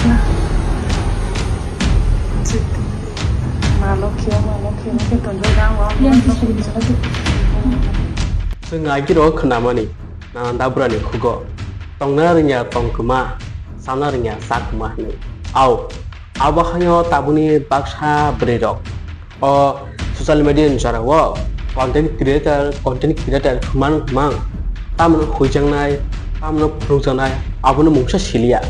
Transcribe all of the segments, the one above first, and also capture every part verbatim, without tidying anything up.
Chwng agiro khwnamani nana dabrani khugo tongna rwngya tongkuma, chana rwngya chakuma hwnwi. Au, abo haino tabukni baksa bwrwirok o social media ni jorao content creator, content creator hwnmang hwnmang, tamno huijaknai, tamno phunukjaknai, abono mungsa siliya.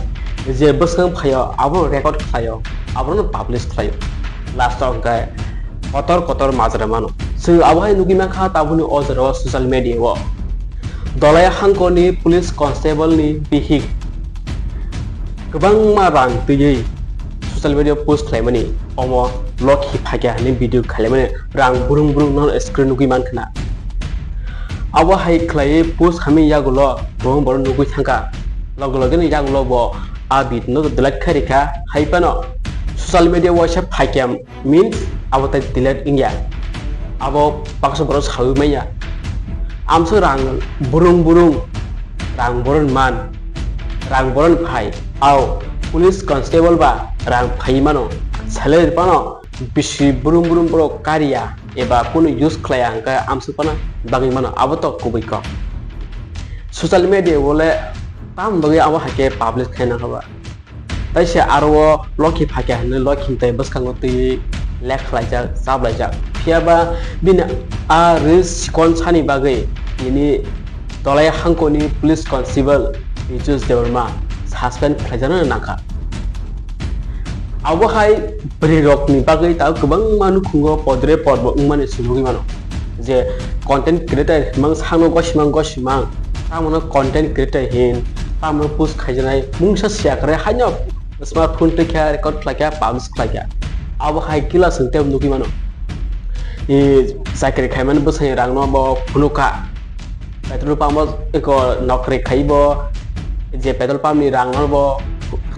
Je bwskang phaio, abono record khlaio, abono publish khlaio. Last o hwnkhe kotor kotor majra mano. Chwng abo hai nugwi mankha tabukni o jorao social media o. Dolai hangkoni police constable ni bihik kwbangma rang twiwi social media post khlaimani, omo lokhi phakya hwnwi video khlaimani, rang brung brung no screen nugwi mankhna. Abo hai khlaiwi post khamwi yagulo kwbang borok nugwi thangkha, loge loge no yagulo bo a video no delete khai rikha, hai phano social media waisa phakya means abo tai delete wngya. Abo baksa borok sawi manya. Amsa rang burung burung, rang boron man, rang boron phai. Au, police constable ba rang phai mano, salary pano bisi burung burung borok kariya eba kunu use khlaiya hwnkhe amsa pano bagwi mano. Abo to kubui kok. Social media wole tam bagwi abo haikhe publish khaina haba. Taise aro o lokhi phakya hwnwi lokhi mtai bwskango twi lek khlaijak, chaplaijak. Phiyaba bini a reels sikon sani bagwi tini Dolai hangkoni police constable Piyush Debbarma suspend khlaijakna nangkha. Abo hai bwrwi rokni bagwi tabuk kwbangma nukhungo podre podbo wngmani swnogwi mano. Je content creator himang sakno gosimang gosimang, tamano content creator hin, tamano post khaijaknai mungsa siya kwrwi haino smartphone twi khe record khlai khe publish khlai khe. Abo hai kila chwng tei nugwi mano. I chakri khaimani bwsani rangno bo phunukha. Petrol pump o eko nokri khai bo, je petrol pump ni rang no bo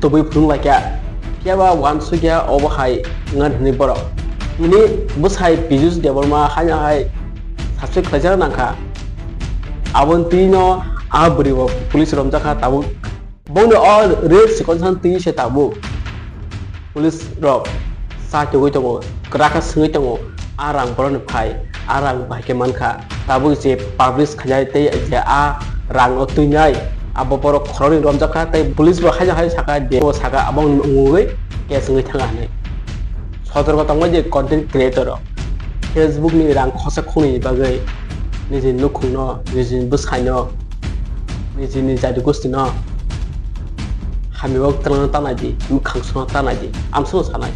tubui phunuk lai kha. Phiya ba uansukya obo hai wngani hinwi borok. Tini bwsai Piyush Debbarma haino hai subscribe khlaijak nang kha. Aboni twi no a bwrwi bo police romjak kha tabuk. Bongni o rate sikon san twi se tabuk. Police rok sa tugui tongo, kwrak khe swngwi tongo, a rang borokni phai, a rang bai khe mankha. Tabuk je publish khainai tei je a rang no twinai, abo borok khoroknwi romjak kha tei police bo haino hai saka je bo saka abo wngwi case wngwi thang kha hinwi. Sotorko tongma je content creator rok Facebook ni rang khorsa khungnwi bagwi nijini nukhungno, nijini bwsaino, nijini jadi gostino hamya o twlangno tanai di, mwkhang songno tanai di, amsongno sanai.